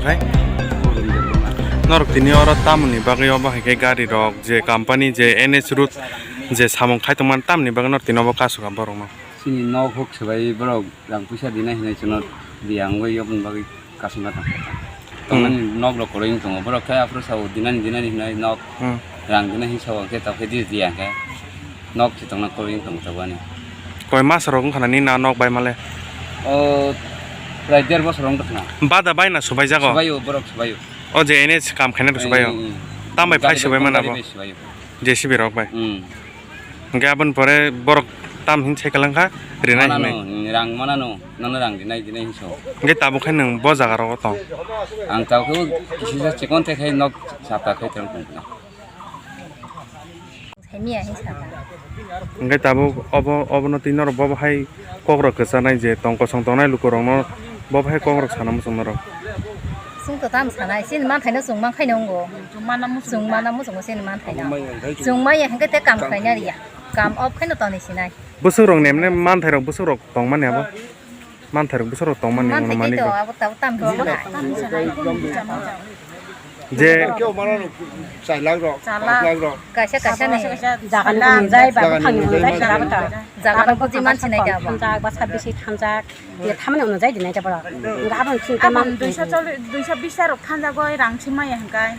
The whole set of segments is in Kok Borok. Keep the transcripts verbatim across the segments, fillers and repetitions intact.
Hai? Norok tini oro tamoni bagwi obo hai khe gari rok je company je N S route je samung khai tongmani tamoni bagwi norok tini obo kasu ka borok no. Chini nok huk swbai borok rang puisa dinai hinwi chwngno riyang wngwi oboni bagwi kasumna tong. Hmm. Tongmani nok rok kwrwi wng tongo borok khe aphuru sao dinani dinani hinwi nok Hmm. rang dinai hinwi sao khe tokhe di riya khe nok se tongna kwrwi wng tongo tabuk ani. Koi mas rok wngkha na nini nok bai male? O prai der bosor wng tongkha na. Bada bai na subai jago? Subaio borok subaio. O je N S kam khaina rok subaio? Hmm, hmm. Tam bai phai Gari subai bai, mana gari bo? Bai subaio. J C B rok bai? Hmm. Hingke aboni pore borok tam hin sai kalang kha, rinai hinwi. Manano, rang manano, nono rang rinai, rinai hinso. Hingke tabuk khe nwng bo jaga rogo tong? Ang tabuk khe kisa chikon te khai nok sapta khai tong tong. Hingke tabuk obo, obono twi norok bo hai kok rok kwchanai je tong kosong tongnai lukurokno bo hai kok rok sana muchung norok. Chwng to tamo sanai, chini manthaino chwng mankhaino wngo. Chwng mana muchungo, chini manthaino. Chwng maya hwnkhe tei kam khlaina riya. Kam off khaino toni sinai. Bwswk rok nemne manthai rok bwswk rok tongmani abo? Manthai rok bwswk rok tongmani. Manthai mani to abo tabuk tam sinai. Je Keo mano chai lakh rok, Chalak. Lakh rok. Kaisa kaisa ni. Jaga ni unjai ba Jaga ni phang ni unjai unjai ma jaga jaga. Bata. Jaga ni buji man sinai da ba. Thanjak ba sabisi thanjak. Ye thamani unjai dinai da ba. Nga abang sing Abang teman. Duisa choli, duisa bisa rok thanjak goi rang si maya hingkai.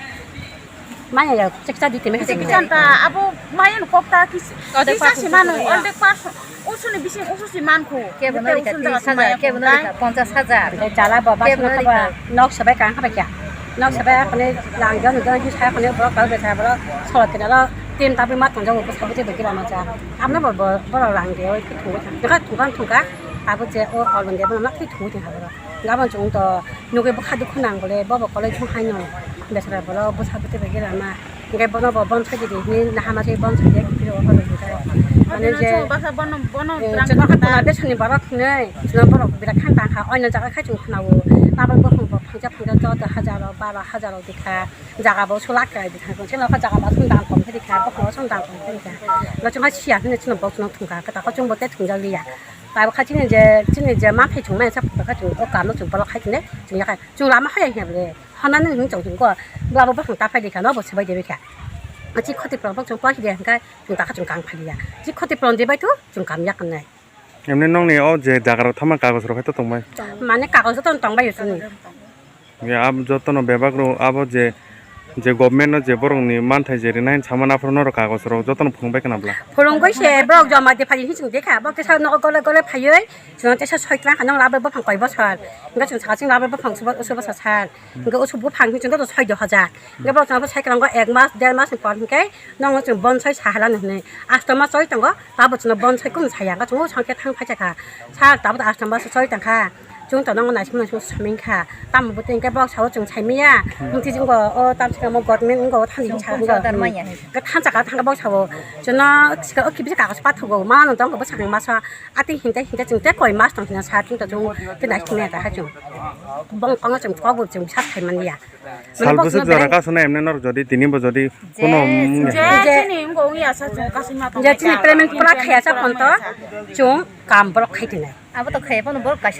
Maya ya cheksa di teme. Cheksa ta abo maya no kok ta kis. Kau dek kisa si manu, pasu. Ol dek pas. Usuni bising ususi mankhu. Kebo no rika tris hajar, kebo no rika ponchas hajar. Tei chala bo bas no khaba nok sabai kang khaba kya. Nok sabai akhone lang jon jon hi sa khone borok kal besa borok solo kena lo tin tapi mat tonjo bo sabu te bagi lama cha. Amna bo borok lang de oi thung thung thung thung ka abo je o olong de bo mak thung thung ha borok. Gabon chung to nugui bwkha dukhu nang bole bobo college thung hai no. Besara bolo bwsa bwtwi bai gela ma. Hingke bono bo bonsai di di hini nahama se bonsai di kiri o horo hingke. Mane je, Basa bono, bono eh, rang chwng kha tana besoni borok hinui, chwng borok birat khan tang kha, oino jaga khai chwng khna o. Nabal bokhong bo phangsa phangsa chouda hajar o, baro hajar o dikha. Jaga bo sulak kai dikha, chwng kha jaga ba chwng dam kom khe dikha, bokhong bo chwng dam kom khe dikha. Bo chwng kha siya hinui chwng bo chwng thung kha, kata ko chwng bo te thung jak liya. Tabo kha chini je, chini je ma phai chwng mai sa pha kha chwng o kam no chwng bolok khai tine, chwng ya kha. Chwng lama haya hiya bole. Hana nini hwn chong chong ko. Bo abo bwsang ta phai di kha, no bo swbai de kha. A chi khoti pron bok chong poi de kha, chwng ta kha chwng kang phai ya. Chi khoti pron de bai thu, chwng kam yak nai. Emni nongni o je dagarok thama kagoj rok hai to tong bai. Mane kagoj to tong bai chwng. Ya, ab joto no bebak ro abo je, je government no je borok ni manthai je rinai sama na phuru norok kagoj rok joto no phunuk bai kana bla. Phurung goi se borok joma de phai hi chwng de kha, bo kisa no gole gole phai oi. Chwng teisa soi tlang kha nang labre buphang koi bosor. Hingke chwng saka chwng labre buphang subo, subo sa sal. Hingke usu buphang hing chwng to soi do hajar. Hingke bo chwng bo sai kwlango ek mas, der mas ni por hingke nang chwng bonsai sa hala no hinui. Asto mas soi tongo, tabo chwng bonsai kung saya. Hingke chwng o sangke thang phai kha. Sal tabo asto mas soi tang kha. Chwng to nang nai sung nai sung saming kha. Tamo bo tengke bok sao chwng sai miya. Hingke chwng go o tam chwng mo got min go thani sa go. Hingke than chaka thang bok sao. Chwng no sika o kibisa kagos pathogo ma no tong go bwsakni masa. Ati hinte hinte chwng tei koi mas tong hina sa chwng to chwng tei nai hine ta ha chwng. Bong kongo chwng kok bo chwng sa khai man ya. Sal bwswk jora kasu na emne nor jodi tini bo jodi kono je chini ngo ya sa chwng kasu ma tong. Je chini payment pura khaya sa pon to chwng kam borok khai tene. Abo to khaya pon borok kaisa.